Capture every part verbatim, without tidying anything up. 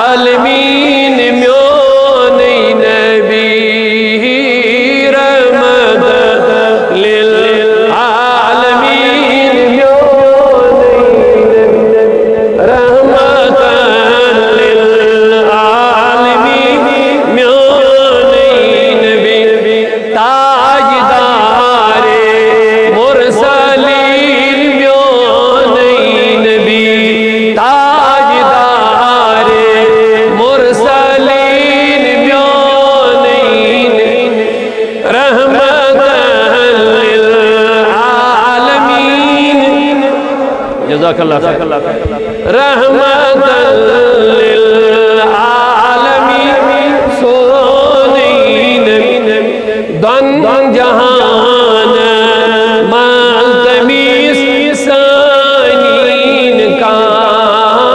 عالمین میون نبی، رحمت للعالمین میون نبی، رحمت للعالمین میون نبی، تاجدار مرسلین میون نبی، تاجدار مرسلین میون نبی، رحمت للعالمین۔ جزاک اللہ خیر۔ رحمت للعالمین سونین، دۄن جہان منٛز تٔمِس سٲنۍ کانٛہہ،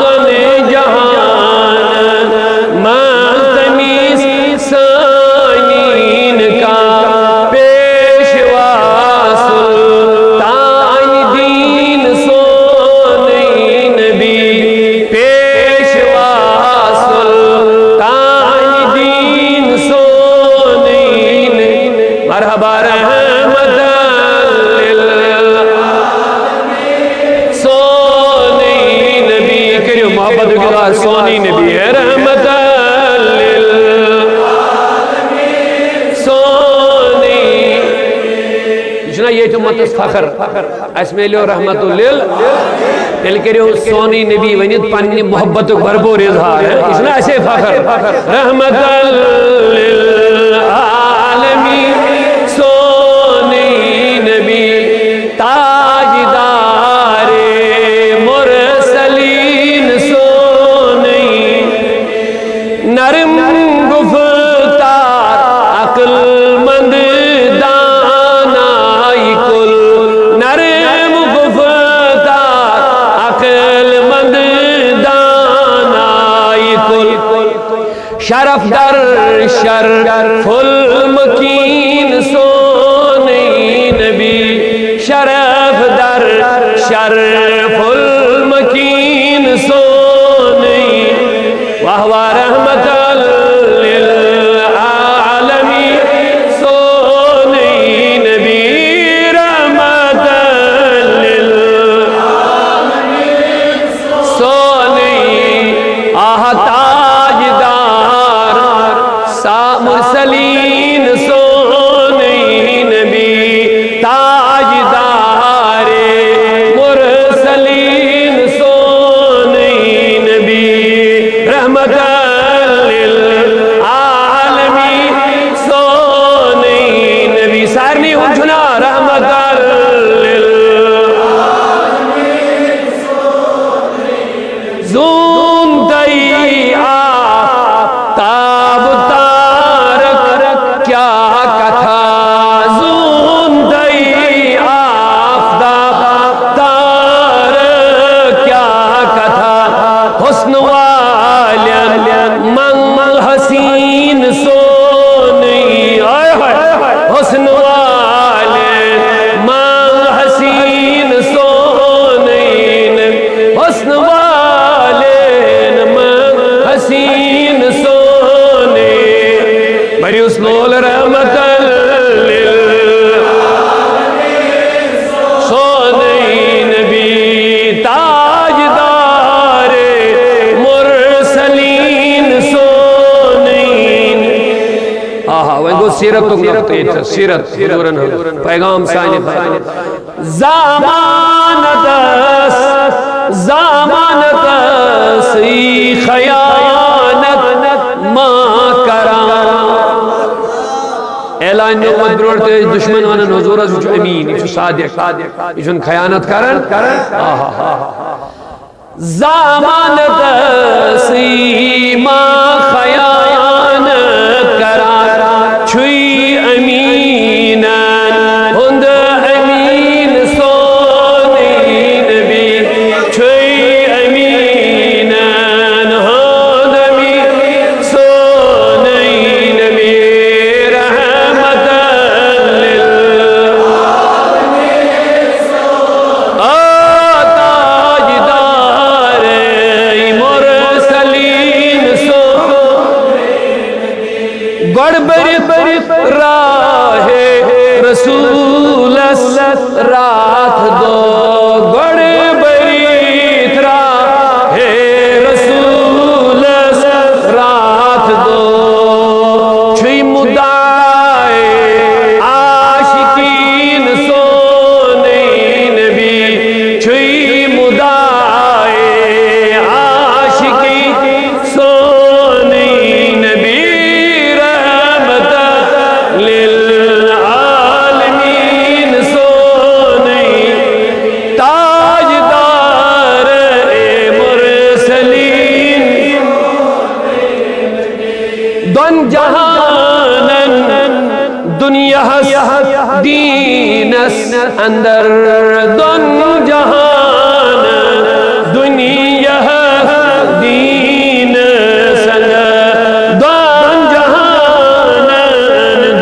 دۄن جہان منٛز تٔمِس سٲنۍ کانٛہہ، پیشوا سلطان دین سونٕے نبی، پیشوا سلطان دین سونٕے نبی۔ مرحبا رحمت للعالمین سونٕے نبی، کٔرِو محبت گدار سونٕے نبی، رحمت للعالمین سونٕے۔ یہِ چھُنہ ییٚتہِ اُمتس فخر، اَسہِ میلیو رحمت لل، تیٚلہِ کٔرِو سونٕے نبی ؤنِتھ پننہِ محبتُک بھرپوٗر اظہار۔ یہِ چھُنہ اَسے فخر؟ رحمت للعالمین سونٕے نبی، تاجدار مرسلین سونٕے، نرم گفتار عقل مند دانائی کل، نرم گفتار عقل مند دانائی کل، شرف در شرف المکین سونٕے نبی، شرف در شرف المکین سونٕے، واہ واہ رحمت للعالمین سونٕے نبی، رحمت للعالمین سونٕے، آہ تاجدار سا مرسلین سونٕے نبی، تاجدار مرسلین سونٕے نبی، رحمت للعالمین سونٕے نبی۔ سارنٕے ہُنٛد چھُنہ رحمت للعالمین۔ زون دئی آفتاب تارک کیا کتھا، زون دئی آفتاب تارک کیا کتھا، حسن والین منگ حسین سونٕے، ہائے ہائے، حسن والین منگ حسین سونٕے، حسن والین منگ حسین سونٕے، بریوس لول رحمت للعالمین سونٕے نبی، تاجدار مرسلین سونٕے۔ آہا، وۄنۍ گوٚو سیرتُک نقطہٕ ییٚتہِ، سیرت حضوٗرن ہُنٛد پیغام سانہِ خٲطرٕ۔ زمانتس، زمانتس یی خیانت ما کران۔ اعلان نبوت برونٛٹھ تہِ ٲسۍ دُشمن ونان، حضوٗرس، یہِ چھُ امین، یہِ چھُ صادق، یہِ چھُنہٕ خیانت کران۔ آہا۔ زمانتس یی ما خیانت کران، چھُے امیٖنن ہُنٛد امیٖن سونٕے نبی، چھُے امیٖنن ہُنٛد امیٖن سونٕے نبی، رحمت للعالمین۔ آ تاجدار مرسلین جہانن دنیاہس دینس اندر، دۄن جہانن دنیاہس دینس اندر، دۄن جہانن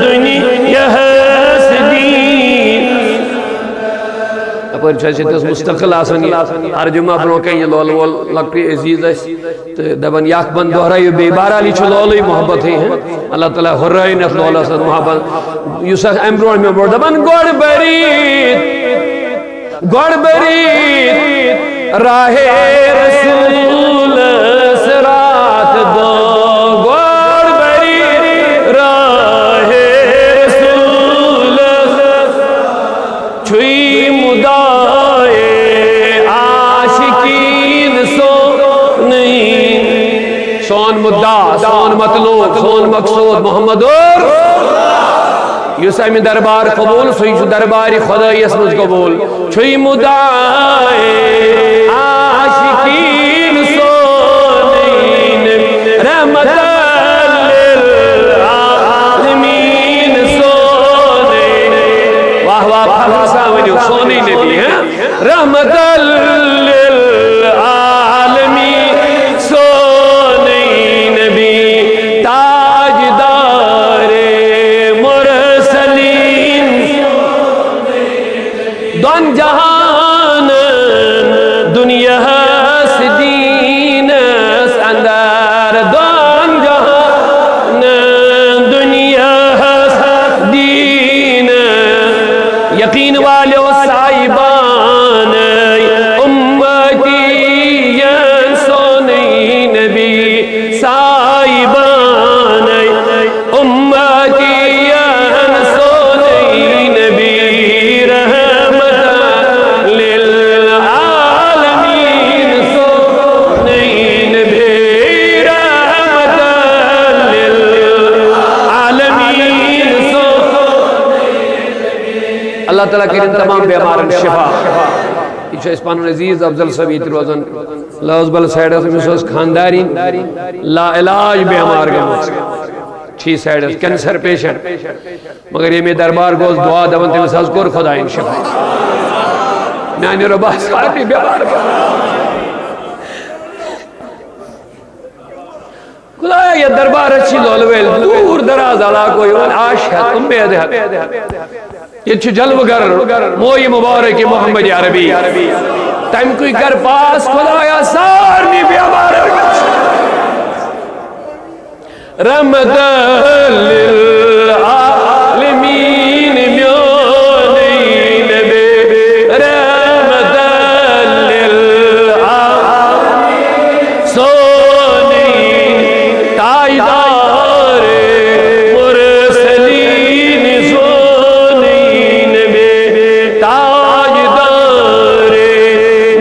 دنیاہس دین۔ اپٲرۍ چھُ اَسہِ ییٚتہِ مستقل آسان یہِ ہر جمعہ برونٛہہ کَنہِ یہِ لولہٕ وول لۄکٹُے عزیز اَسہِ۔ تہٕ دَپان، یہِ اَکھ بند دۄہرٲیِو بیٚیہِ۔ بہرحال، یہِ چھُ لولٕے محبتٕے، ہاں۔ اللہ تعالیٰ ہُررٲوِن اَتھ لولَس منٛز محبت۔ یُس اَتھ اَمہِ برونٛٹھ مےٚ برونٛٹھ دَپان، گۄڈٕ بٔرِتھ، گۄڈٕ بٔرِتھ راہِ رسولس راتھ دۄہ، گۄڈٕ بٔرِتھ راہِ رسولس۔ چھُے مُدعا عاشقیٖن سونٕے۔ سون مُدعا، سون مطلوب، سون مقصود محمد اور یُس اَمہِ دربار قبوٗل، سُے چھُ دربارِ خۄدایَس منٛز قبوٗل۔ چھُے مُدعا عاشقیٖن سونٕے، رحمت للعالمین سونٕے۔ واہ واہ، فخر سان ؤنِو، سونٕے نبی، ہاں؟ رحمت للعالمین سونٕے نبی، تاجدار مرسلین۔ دۄن جہانن دُنیاہس دیٖنس اندر، دۄن جہانن دُنیاہس دیٖنس۔ یقیٖن والٮ۪و سایبان امتین سونٕے نبی، سایبان امتین سونٕے نبی، رحمت للعالمین سونٕے نبی، رحمت للعالمین سونٕے۔ اللہ تعالیٰ کٔرِن تمام بیمارن شفا۔ یہِ چھُ اَسہِ پنُن عزیز افضل صٲب ییٚتہِ روزان۔ لٲز بل سایڈس، أمِس ٲس خانٛدارِنۍ لا علاج بیمار گٔمٕژ۔ ٹھی سایڈس، کینسر پیشنٹ۔ مگر ییٚمہِ دربار گوس دعا دپان، تٔمِس حظ کوٚر خۄدایَن شفا۔ میانہِ رۄبہ سارنٕے بیمار۔ خدایا، یتھ دربارس چھِ لولہٕ وٲلۍ دوٗر دراز علاقو یِوان، آش ہٮ۪تھ، اُمید ہٮ۪تھ۔ ییٚتہِ چھُ جلوٕ گر مویہِ مُبارک محمد عربی۔ تَمہِ کُے کر پاس خدایا سارنٕے بیمارن۔ رحمت للعالمین میونٕے نبی، رحمت للعالمین سونٕے تاجدار مرسلین سونٕے نبی، تاجدار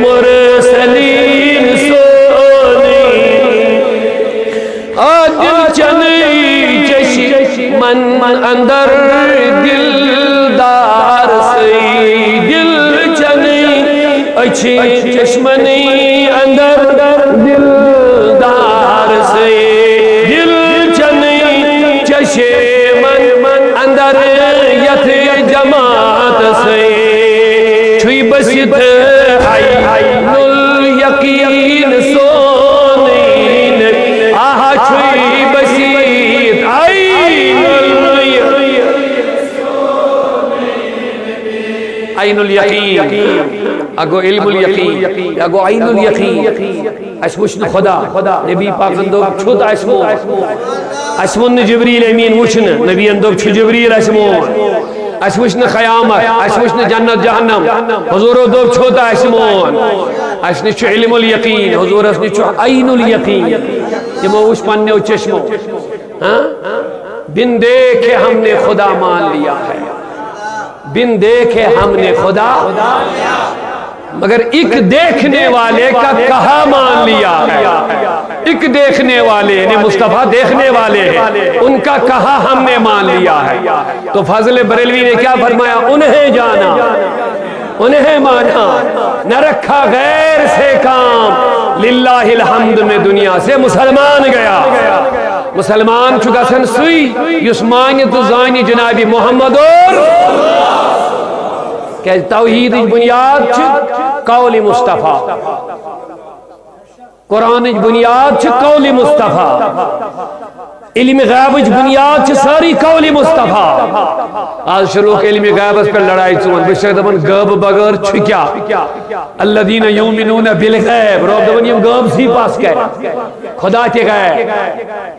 مرسلین سونٕے۔ آ دل چنٕے چشمن اندر دلدار سٕے، دل چنٕے أچھ چشمن اندر دلدار سٕے، دل چنٕے چشمن اندر یتھ جماعت سٕے۔ چھُے بٔسِتھ عین الیقین سونٕے نبی۔ آہا، چھُے بٔسِتھ عین الیقین۔ عین الیقین۔ اکھ گوٚو علم الیقین، اکھ گوٚو عین الیقین۔ اَسہِ وٕچھ نہٕ خۄدا، نبی پاکن دوٚپ، چھُ تہٕ اَسہِ مون۔ اَسہِ ووٚن نہٕ جبریل امین وٕچھ نہٕ، نبیَن دوٚپ، چھُ جبریل اَسہِ مون۔ اَسہِ وٕچھ نہٕ قیامت، اَسہِ وٕچھ نہٕ جنت جہنم۔ حضورو دوٚپ، چھُ تہٕ اَسہِ مون۔ اَسہِ نِش چھُ علم الیقین، حضورس نِش چھُ عین الیقین۔ تِمو وٕچھ پننیو چشمو۔ ہاں؟ بن دیکھے ہم نے خدا مان لیا ہے، بن دیکھے ہم نے خدا، مگر ایک دیکھنے والے کا کہا مان لیا ہے۔ ایک دیکھنے والے، یعنی مصطفیٰ دیکھنے والے ہیں، ان کا کہا ہم نے مان لیا ہے۔ تو فاضل بریلوی نے کیا فرمایا؟ انہیں جانا، انہیں مانا، نہ رکھا غیر سے کام، للہ الحمد میں دنیا سے مسلمان گیا۔ مسلمان چھُ گژھان سُے یُس مانہِ تہٕ زانہِ جناب محمد اور۔ کیازِ توحیدٕچ بُنیاد چھِ قول مصطفیٰ، قرآنٕچ بُنیاد چھِ قول مصطفیٰ، علم غیبٕچ بُنیاد چھِ سٲرٕے قول مصطفیٰ۔ آز چھِ لوٗکھ علم غیبس پٮ۪ٹھ لڑایہِ ژُوان۔ بہٕ چھُسکھ دپان، غٲبہٕ بغٲر چھُ کیٛاہ؟ الذین یؤمنون بالغیب۔ رب دپان، یِم غٲبسٕے پس کرِ۔ خدا تہِ غیب۔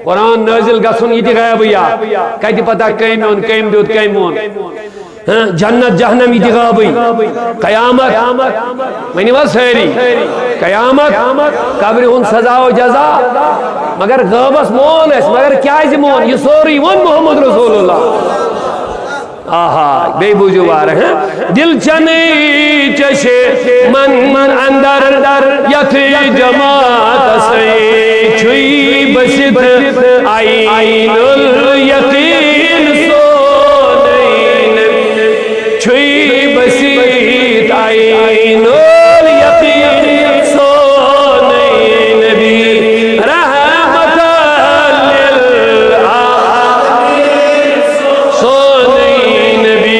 قرآن نٲزِل گژھُن، یہِ تہِ غیبٕے یا۔ کتہِ پتہ کٔمۍ اوٚن، کٔمۍ دیُت، کٔمۍ ووٚن؟ ہاں، جنت جہنم، یہِ تہِ غٲبٕے۔ قیامت، ؤنِو حظ سٲری۔ قیامت، قبرِ ہُنٛد سزا و جزا۔ مگر غٲبس مون اَسہِ، مگر کیازِ مون؟ یہِ سورُے ووٚن محمد رسول اللہ۔ آہا، بیٚیہِ بوٗزِو وارٕ، ہہ؟ دِل چنٕے چشمن اندر یتھ جماعتس چھُے بٔسِتھ عین الیقین سونٕے نبی۔ چھُے بٔسِتھ عین الیقین سونٕے نبی۔ رحمت للعالمین سونٕے نبی،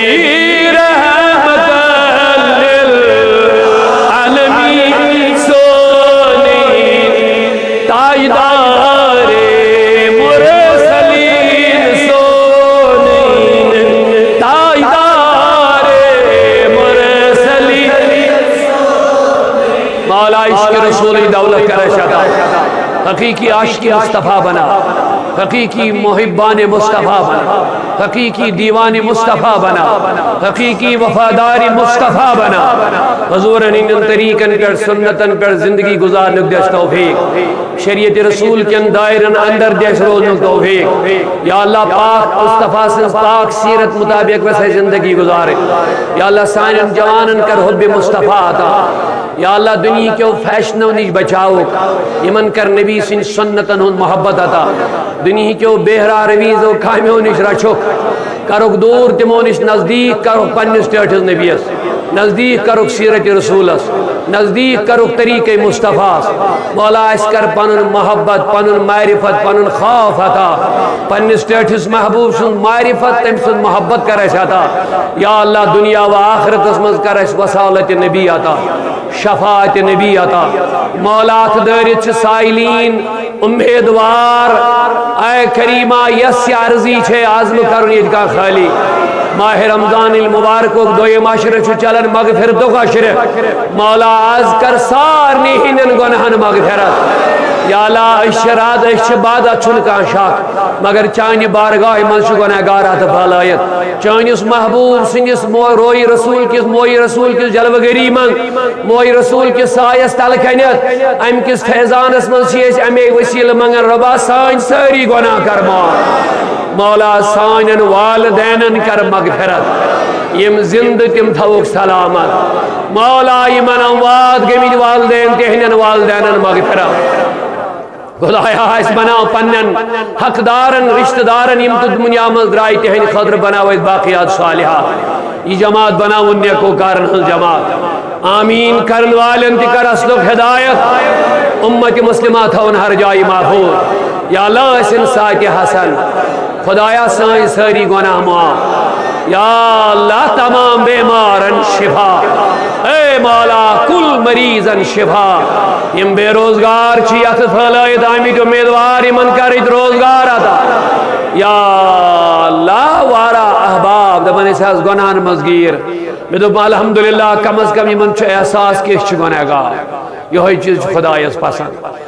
رحمت للعالمین سونٕے، تاجدار مرسلین سونٕے، تاجدار مرسلین۔ مولا عشق رسول دولت کر عطا۔ حقیقی عاشق مصطفیٰ بنا، حقیقی محبان مصطفیٰ بنا، حقیقی دیوان مصطفیٰ بنا، حقیقی وفادار مصطفیٰ بنا۔ حضورن ہندین طریقن پہ، سنتن پہ زندگی گزارنک دس توفیق، شریعت رسول کین دائرن اندر دس روزنک توفیق۔ یا اللہ، پاک مصطفیٰ سنز پاک سیرت مطابق وسے زندگی گزارن۔ یا اللہ، سانین جوانن کر حب مصطفیٰ عطا۔ یا اللہ، دنیا کیو فیشنو نش بچاوک، یمن کر نبی سنز سنتن ہند محبت عطا۔ دنیا کیو بے راہ رویزو کامیو نش رچھک، کرک دور تمو نش، نزدیک کرک پننس ٹاٹھس نبیس، نزدیک کرک سیرت رسولس، نزدیک کرک طریقہ مصطفیٰ۔ مولا، اسہِ کر پنن محبت، پنن معرفت، پنن خوف عطا۔ پننس ٹاٹھس محبوب سن معرفت، تم سن محبت کر اسہِ عطا۔ یا اللہ، دنیا و آخرتس منز کر اسہِ وصالت نبی عطا، شفاعت نبی عطا۔ مولا، اتھ دٲرِتھ چھِ سائلین، امیدوار۔ اے کریمہ، یس یہ عرضی چھے عزم کرن ییٚتہِ کانٛہہ خالی۔ ماہ رمضان المبارک دویم عشرہ چھُ چلان مغفرتک عشرہ۔ مولا، از کر سارنی ہندین گناہن مغفرت۔ یا اللہ، أسۍ چھِ رد، أسۍ چھِ بد، اتھ چھُنہٕ کانٛہہ شک۔ مگر چانہِ بارگاہ منز چھُ گناہگار اتھ پھلٲیِتھ۔ چٲنِس محبوب سٕنٛدِس مو-، روی رسول کِس، موی رسول کِس جلوٕ گری منٛز، موی رسول کِس سایس تل کنیتھ، امہِ کِس فیضانس منٛز چھِ أسۍ امے وسیلہٕ منٛگان، رۄبا، سٲنۍ سٲری گۄناہ کر معاف۔ مولا، سانٮ۪ن والدینن کر مغفرت، یِم زندٕ تِم تھاوُکھ سلامت۔ مولا، یِمن اموات گٔمٕتۍ والدین، تِہنٛدٮ۪ن والدینن مغفرت۔ خدایا، اسہِ بناو پننٮ۪ن حقدارن، رشتہ دارن، یِم تہٕ دنیا منٛز درٛاے، تِہنٛدِ خٲطرٕ بناو اسہِ باقیات صالحات۔ یہِ جماعت بناوُن نیکوکارن ہٕنٛز جماعت۔ آمین کرن والٮ۪ن تہِ کر اصلُک ہدایت۔ امت مسلمہ تھاوُن ہر جایہِ محفوظ۔ یا اللہ، ٲسِن ساتہِ حسن۔ خدایا، سٲنۍ سٲری گۄناہ معاف۔ یا اللہ، تمام بیمارن شفا۔ اے مولا، کل مریضن شفا۔ یِم بے روزگار چھِ یتھ پھٲلٲیِتھ آمٕتۍ امیدوار، یِمن کر ییٚتہِ روزگار عطا۔ یا اللہ، واریاہ احباب دپان، أسۍ آسہٕ گۄناہن منٛز گیٖر۔ مےٚ دوٚپ، الحمدللہ، کم از کم یِمن چھُ احساس کہِ أسۍ چھِ گۄنہگار۔ یِہوٚے چیٖز چھُ خدایس پسند۔